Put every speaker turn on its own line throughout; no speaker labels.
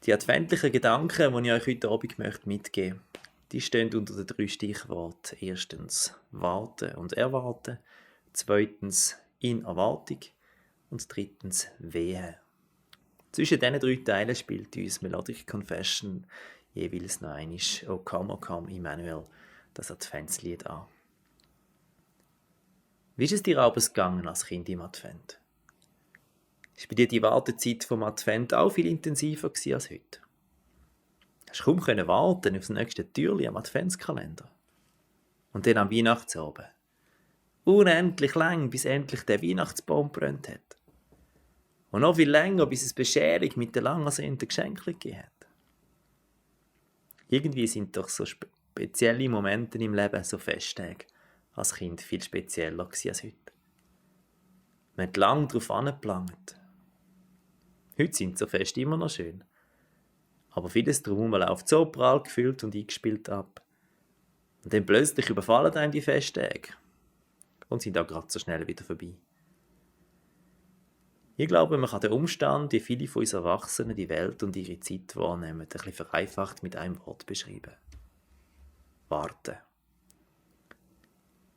Die adventlichen Gedanken, die ich euch heute Abend mitgeben möchte, die stehen unter den 3 Stichworten. Erstens warten und erwarten, zweitens in Erwartung und drittens Wehe. Zwischen diesen 3 Teilen spielt uns Melodic Confession jeweils noch einmal «O come, Emmanuel», das Adventslied an. Wie ist es dir abends gegangen als Kind im Advent? Ist bei dir die Wartezeit vom Advent auch viel intensiver gewesen als heute? Hast du kaum warten auf das nächste Türchen am Adventskalender? Und dann am Weihnachtsabend. Unendlich lang, bis endlich der Weihnachtsbaum brennt hat. Und noch viel länger, bis es Bescherung mit den lang ersehnten Geschenken gegeben hat. Irgendwie sind doch so spezielle Momente im Leben, so Festtage, als Kind viel spezieller gewesen als heute. Man hat lange darauf angeplant. Heute sind so Feste immer noch schön. Aber vieles drumherum läuft so prall gefüllt und eingespielt ab. Und dann plötzlich überfallen einem die Festtage. Und sind auch gerade so schnell wieder vorbei. Ich glaube, man kann den Umstand, wie viele von uns Erwachsenen die Welt und ihre Zeit wahrnehmen, ein bisschen vereinfacht mit einem Wort beschreiben. Warten.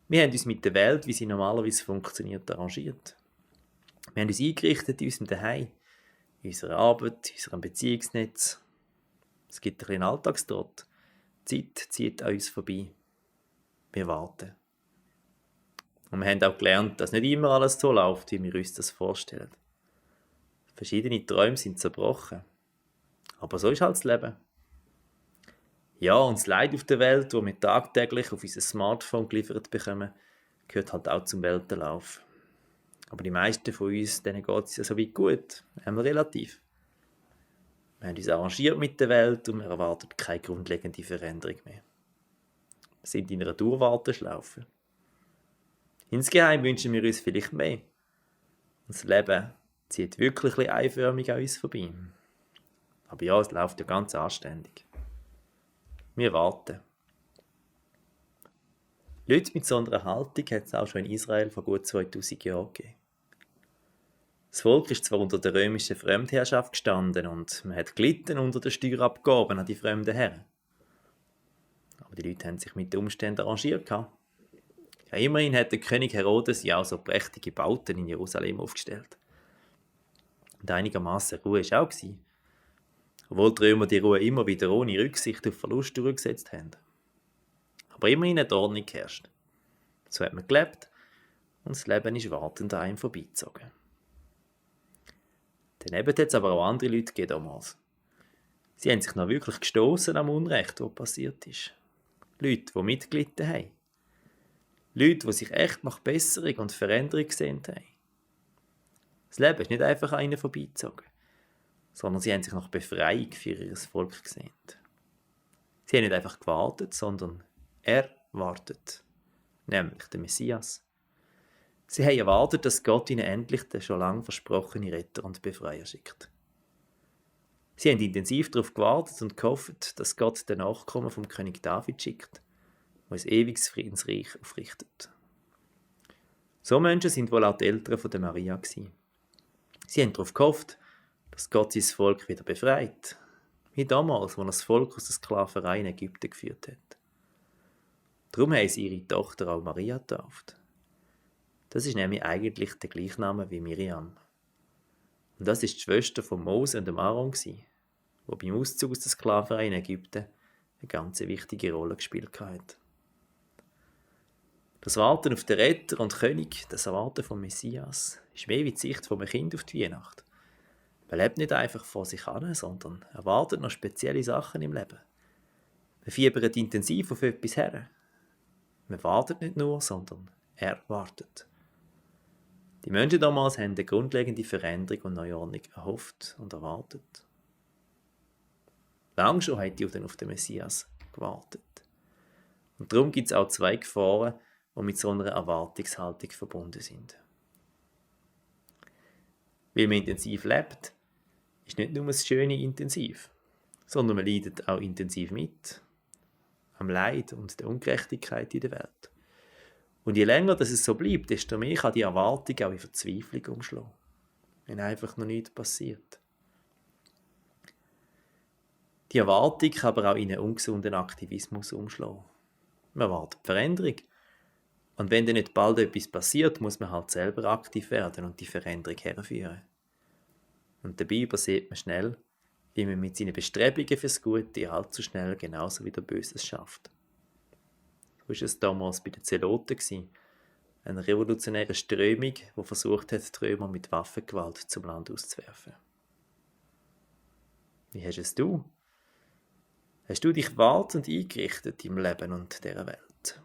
Wir haben uns mit der Welt, wie sie normalerweise funktioniert, arrangiert. Wir haben uns eingerichtet in unserem Zuhause, in unserer Arbeit, in unserem Beziehungsnetz. Es gibt ein bisschen Alltagstrott. Die Zeit zieht an uns vorbei. Wir warten. Und wir haben auch gelernt, dass nicht immer alles so läuft, wie wir uns das vorstellen. Verschiedene Träume sind zerbrochen. Aber so ist halt das Leben. Ja, und das Leid auf der Welt, das wir tagtäglich auf unser Smartphone geliefert bekommen, gehört halt auch zum Weltenlauf. Aber die meisten von uns, denen geht es ja so weit gut, relativ. Wir haben uns arrangiert mit der Welt und wir erwarten keine grundlegende Veränderung mehr. Wir sind in einer Durchwarteschlaufe. Insgeheim wünschen wir uns vielleicht mehr. Und das Leben zieht wirklich ein einförmig an uns vorbei. Aber ja, es läuft ja ganz anständig. Wir warten. Leute mit so einer Haltung hat es auch schon in Israel vor gut 2000 Jahren gegeben. Das Volk ist zwar unter der römischen Fremdherrschaft gestanden und man hat gelitten unter den Steuerabgaben an die fremden Herren. Aber die Leute haben sich mit den Umständen arrangiert. Ja, immerhin hat der König Herodes ja auch so prächtige Bauten in Jerusalem aufgestellt. Und einigermaßen Ruhe war auch. Obwohl die Römer die Ruhe immer wieder ohne Rücksicht auf Verlust durchgesetzt haben. Aber immerhin hat Ordnung geherrscht. So hat man gelebt und das Leben ist wartend an einem vorbeigezogen. Daneben hat es aber auch andere Leute gegeben damals. Sie haben sich noch wirklich gestossen am Unrecht, das passiert ist. Leute, die mitgelitten haben. Leute, die sich echt nach Besserung und Veränderung gesehnt haben. Das Leben ist nicht einfach an ihnen vorbeigezogen, sondern sie haben sich nach Befreiung für ihr Volk gesehnt. Sie haben nicht einfach gewartet, sondern erwartet, nämlich den Messias. Sie haben erwartet, dass Gott ihnen endlich den schon lange versprochenen Retter und Befreier schickt. Sie haben intensiv darauf gewartet und gehofft, dass Gott den Nachkommen vom König David schickt, der ein ewiges Friedensreich aufrichtet. So Menschen sind wohl auch die Eltern von der Maria gewesen. Sie haben darauf gehofft, dass Gott sein Volk wieder befreit, wie damals, als er das Volk aus der Sklaverei in Ägypten geführt hat. Darum haben sie ihre Tochter auch Maria getauft. Das ist nämlich eigentlich der gleiche Name wie Miriam. Und das ist die Schwester von Mose und Aaron, die beim Auszug aus der Sklaverei in Ägypten eine ganz wichtige Rolle gespielt hat. Das Warten auf den Retter und König, das Erwarten vom Messias, ist mehr wie die Sicht von einem Kind auf die Weihnacht. Man lebt nicht einfach vor sich hin, sondern erwartet noch spezielle Sachen im Leben. Man fiebert intensiv auf etwas her. Man wartet nicht nur, sondern erwartet. Die Menschen damals haben eine grundlegende Veränderung und Neuordnung erhofft und erwartet. Lang schon haben die Juden auf den Messias gewartet. Und darum gibt es auch 2 Gefahren, die mit so einer Erwartungshaltung verbunden sind. Weil man intensiv lebt, ist nicht nur das Schöne intensiv, sondern man leidet auch intensiv mit am Leid und der Ungerechtigkeit in der Welt. Und je länger das es so bleibt, desto mehr kann die Erwartung auch in Verzweiflung umschlagen, wenn einfach noch nichts passiert. Die Erwartung kann aber auch in einen ungesunden Aktivismus umschlagen. Man erwartet Veränderung. Und wenn dann nicht bald etwas passiert, muss man halt selber aktiv werden und die Veränderung herführen. Und dabei übersieht man schnell, wie man mit seinen Bestrebungen fürs Gute allzu schnell genauso wieder Böses schafft. So war es damals bei den Zeloten, einer revolutionären Strömung, die versucht hat, die Römer mit Waffengewalt zum Land auszuwerfen. Wie hast es du? Hast du dich wartend eingerichtet im Leben und dieser Welt?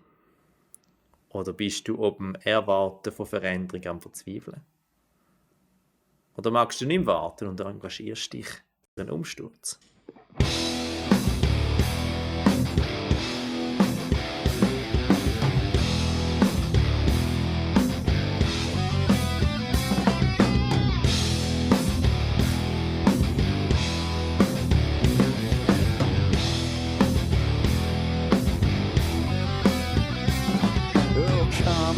Oder bist du ob dem Erwarten von Veränderung am Verzweifeln? Oder magst du nicht warten und engagierst dich für einen Umsturz?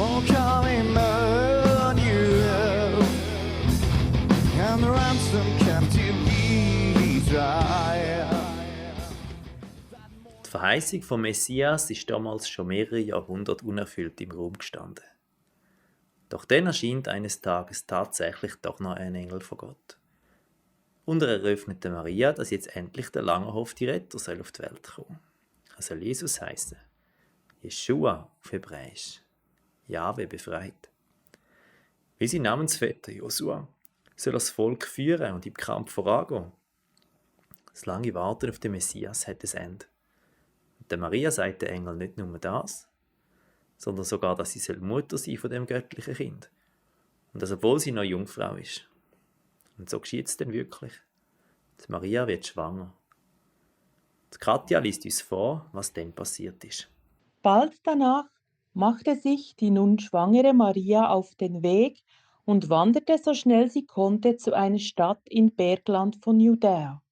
Oh, come Emmanuel, and ransom captive Israel.
Die Verheißung vom Messias ist damals schon mehrere Jahrhunderte unerfüllt im Raum gestanden. Doch dann erscheint eines Tages tatsächlich doch noch ein Engel von Gott. Und er eröffnete Maria, dass jetzt endlich der lang erhoffte Retter soll auf die Welt kommen. Er soll Jesus heißen. Jeschua auf Hebräisch. Jahwe befreit. Wie sein Namensvetter Josua soll das Volk führen und im Kampf vorangehen. Das lange Warten auf den Messias hat ein Ende. Und der Maria sagt der Engel nicht nur das, sondern sogar, dass sie Mutter sein von dem göttlichen Kind. Und das, obwohl sie noch Jungfrau ist. Und so geschieht es denn wirklich. Die Maria wird schwanger. Die Katja liest uns vor, was dann passiert ist.
Bald danach machte sich die nun schwangere Maria auf den Weg und wanderte so schnell sie konnte zu einer Stadt im Bergland von Judäa.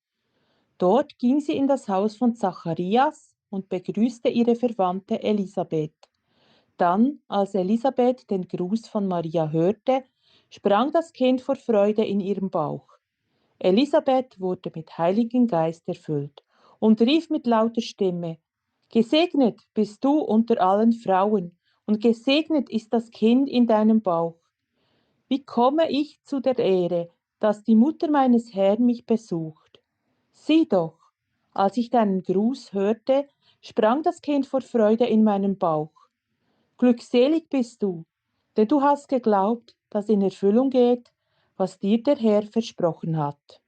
Dort ging sie in das Haus von Zacharias und begrüßte ihre Verwandte Elisabeth. Dann, als Elisabeth den Gruß von Maria hörte, sprang das Kind vor Freude in ihrem Bauch. Elisabeth wurde mit Heiligen Geist erfüllt und rief mit lauter Stimme: Gesegnet bist du unter allen Frauen, und gesegnet ist das Kind in deinem Bauch. Wie komme ich zu der Ehre, dass die Mutter meines Herrn mich besucht? Sieh doch, als ich deinen Gruß hörte, sprang das Kind vor Freude in meinem Bauch. Glückselig bist du, denn du hast geglaubt, dass in Erfüllung geht, was dir der Herr versprochen hat.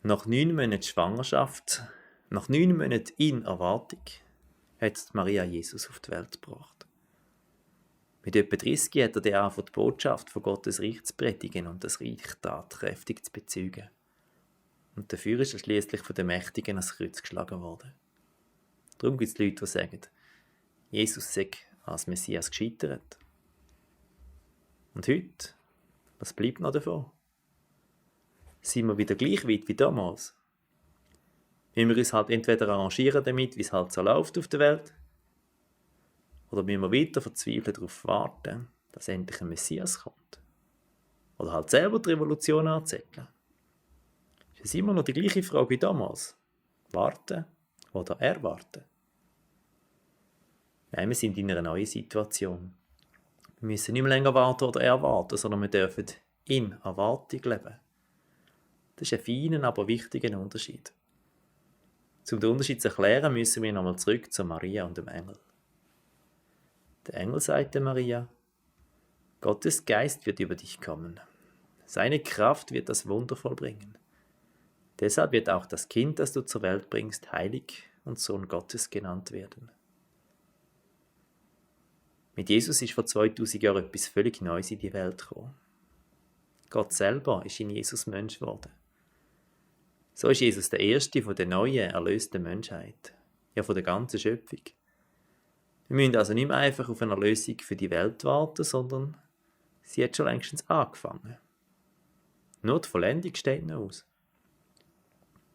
Nach 9 Monaten Schwangerschaft, nach 9 Monaten in Erwartung, hat Maria Jesus auf die Welt gebracht. Mit etwa 30 hat er dann angefangen, die Botschaft von Gottes Reich zu predigen und das Reich tatkräftig zu bezeugen. Und dafür ist er schliesslich von den Mächtigen ans Kreuz geschlagen worden. Darum gibt es Leute, die sagen, Jesus sei als Messias gescheitert. Und heute, was bleibt noch davon? Sind wir wieder gleich weit wie damals? Müssen wir uns halt entweder arrangieren damit, wie es halt so läuft auf der Welt, oder müssen wir weiter verzweifelt darauf warten, dass endlich ein Messias kommt? Oder halt selber die Revolution anzetteln? Ist es immer noch die gleiche Frage wie damals? Warten oder erwarten? Nein, wir sind in einer neuen Situation. Wir müssen nicht mehr länger warten oder erwarten, sondern wir dürfen in Erwartung leben. Das ist ein feiner, aber wichtiger Unterschied. Um den Unterschied zu erklären, müssen wir nochmal zurück zu Maria und dem Engel. Der Engel sagte Maria: Gottes Geist wird über dich kommen. Seine Kraft wird das Wunder vollbringen. Deshalb wird auch das Kind, das du zur Welt bringst, heilig und Sohn Gottes genannt werden. Mit Jesus ist vor 2000 Jahren etwas völlig Neues in die Welt gekommen. Gott selber ist in Jesus Mensch geworden. So ist Jesus der Erste von der neuen, erlösten Menschheit, ja von der ganzen Schöpfung. Wir müssen also nicht mehr einfach auf eine Erlösung für die Welt warten, sondern sie hat schon längstens angefangen. Nur die Vollendung steht noch aus.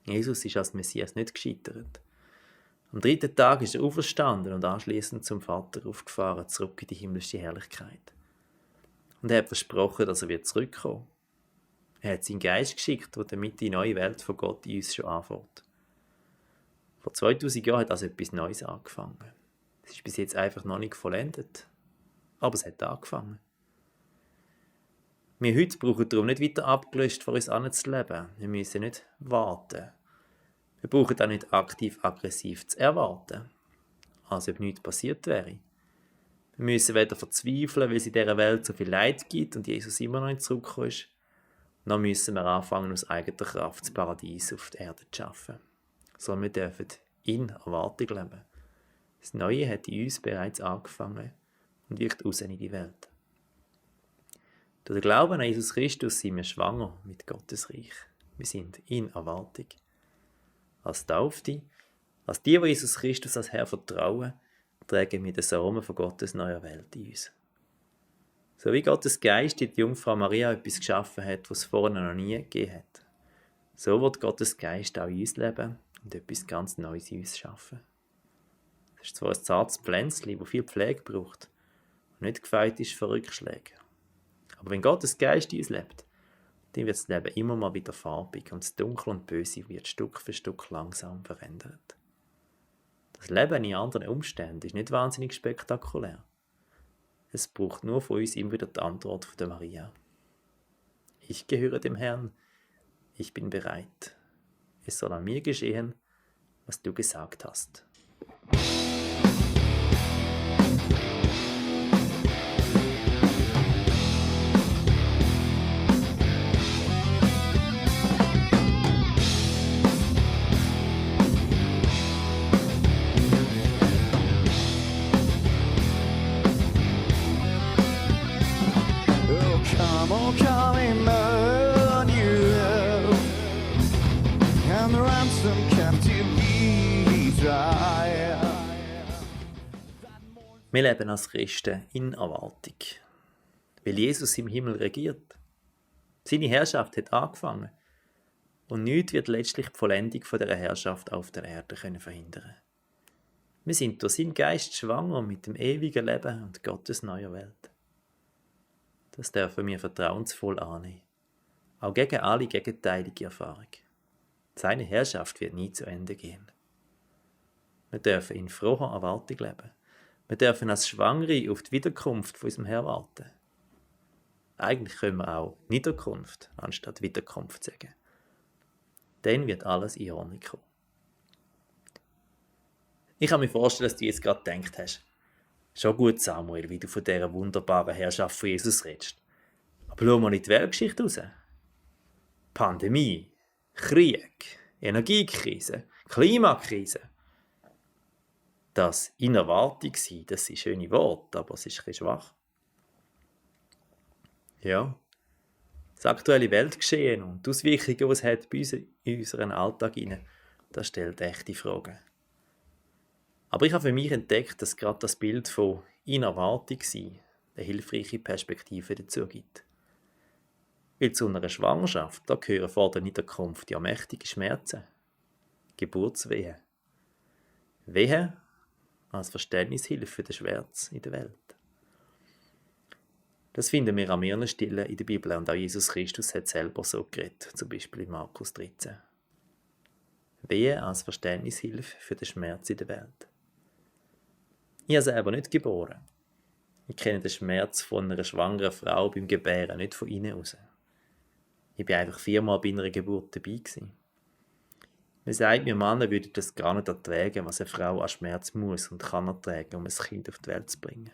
Jesus ist als Messias nicht gescheitert. Am 3. Tag ist er auferstanden und anschließend zum Vater aufgefahren, zurück in die himmlische Herrlichkeit. Und er hat versprochen, dass er wird zurückkommen. Er hat seinen Geist geschickt, der damit die neue Welt von Gott in uns schon anfängt. Vor 2000 Jahren hat also etwas Neues angefangen. Es ist bis jetzt einfach noch nicht vollendet, aber es hat angefangen. Wir heute brauchen darum nicht weiter abgelöst vor uns anzuleben. Wir müssen nicht warten. Wir brauchen auch nicht aktiv-aggressiv zu erwarten, als ob nichts passiert wäre. Wir müssen weder verzweifeln, weil es in dieser Welt so viel Leid gibt und Jesus immer noch nicht zurückgekommen ist, noch müssen wir anfangen, aus eigener Kraft das Paradies auf der Erde zu schaffen. Sondern wir dürfen in Erwartung leben. Das Neue hat in uns bereits angefangen und wirkt aus in die Welt. Durch den Glauben an Jesus Christus sind wir schwanger mit Gottes Reich. Wir sind in Erwartung. Als Taufte, als die Jesus Christus als Herr vertrauen, tragen wir den Samen von Gottes neuer Welt in uns. So wie Gottes Geist in die Jungfrau Maria etwas geschaffen hat, was es vorher noch nie gegeben hat, so wird Gottes Geist auch in uns leben und etwas ganz Neues in uns schaffen. Es ist zwar ein zartes Pflänzchen, das viel Pflege braucht und nicht gefeit ist für Rückschläge. Aber wenn Gottes Geist in uns lebt, dann wird das Leben immer mal wieder farbig und das Dunkle und Böse wird Stück für Stück langsam verändert. Das Leben in anderen Umständen ist nicht wahnsinnig spektakulär. Es braucht nur von uns immer wieder die Antwort von der Maria. Ich gehöre dem Herrn, ich bin bereit. Es soll an mir geschehen, was du gesagt hast.
Oh, come Emmanuel, and ransom captive Israel.
Wir leben als Christen in Erwartung, weil Jesus im Himmel regiert. Seine Herrschaft hat angefangen und nichts wird letztlich die Vollendung von dieser Herrschaft auf der Erde verhindern können. Wir sind durch seinen Geist schwanger mit dem ewigen Leben und Gottes neuer Welt. Das dürfen wir vertrauensvoll annehmen, auch gegen alle gegenteilige Erfahrung. Seine Herrschaft wird nie zu Ende gehen. Wir dürfen in froher Erwartung leben. Wir dürfen als Schwangere auf die Wiederkunft von unserem Herrn warten. Eigentlich können wir auch Niederkunft anstatt Wiederkunft sagen. Dann wird alles in Ordnung kommen. Ich kann mir vorstellen, dass du jetzt gerade gedacht hast, schon gut, Samuel, wie du von dieser wunderbaren Herrschaft von Jesus redest. Aber schau mal in die Weltgeschichte raus. Pandemie, Krieg, Energiekrise, Klimakrise. Das in Erwartung sein, das sind schöne Worte, aber es ist ein bisschen schwach. Ja, das aktuelle Weltgeschehen und die Auswirkungen, die es hat bei uns in unseren Alltag hinein, das stellt echte Fragen. Aber ich habe für mich entdeckt, dass gerade das Bild von in Erwartung sein eine hilfreiche Perspektive dazu gibt. Weil zu einer Schwangerschaft, da gehören vor der Niederkunft ja mächtige Schmerzen, Geburtswehen. Wehen als Verständnishilfe für den Schmerz in der Welt. Das finden wir an mehreren Stellen in der Bibel und auch Jesus Christus hat selber so geredet, zum Beispiel in Markus 13. Wehen als Verständnishilfe für den Schmerz in der Welt. Ich habe selber nicht geboren. Ich kenne den Schmerz von einer schwangeren Frau beim Gebären nicht von innen raus. Ich war einfach 4-mal bei einer Geburt dabei gewesen. Man sagt, wir Männer würden das gar nicht ertragen, was eine Frau an Schmerz muss und kann ertragen, um ein Kind auf die Welt zu bringen.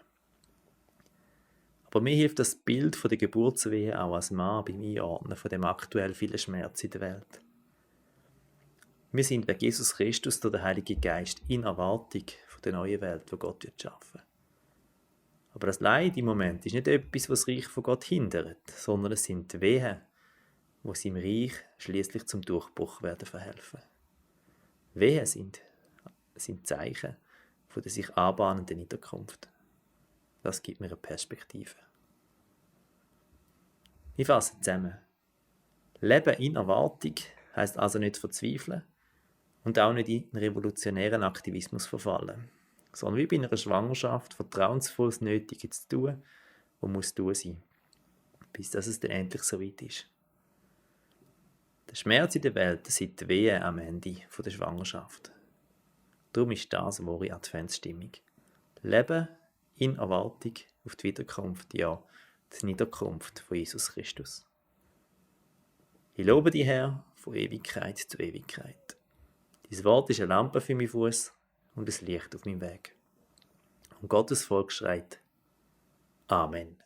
Aber mir hilft das Bild von der Geburtswehe auch als Mann beim Einordnen von dem aktuell vielen Schmerz in der Welt. Wir sind wegen Jesus Christus durch den Heiligen Geist in Erwartung von der neuen Welt, die Gott wird schaffen. Aber das Leid im Moment ist nicht etwas, was das Reich von Gott hindert, sondern es sind die Wehen, die seinem Reich schließlich zum Durchbruch werden verhelfen. Wehen sind Zeichen von der sich anbahnenden Niederkunft. Das gibt mir eine Perspektive. Ich fasse zusammen. Leben in Erwartung heisst also nicht verzweifeln und auch nicht in einen revolutionären Aktivismus verfallen, sondern wie bei einer Schwangerschaft vertrauensvoll das Nötige zu tun, was muss tun sein, bis dass es dann endlich so weit ist. Der Schmerz in der Welt sind die Wehen am Ende der Schwangerschaft. Darum ist das eine wahre Adventsstimmung. Leben in Erwartung auf die Wiederkunft, ja, die Niederkunft von Jesus Christus. Ich lobe dich, Herr, von Ewigkeit zu Ewigkeit. Dein Wort ist eine Lampe für meinen Fuß und ein Licht auf meinem Weg. Und Gottes Volk schreit: Amen.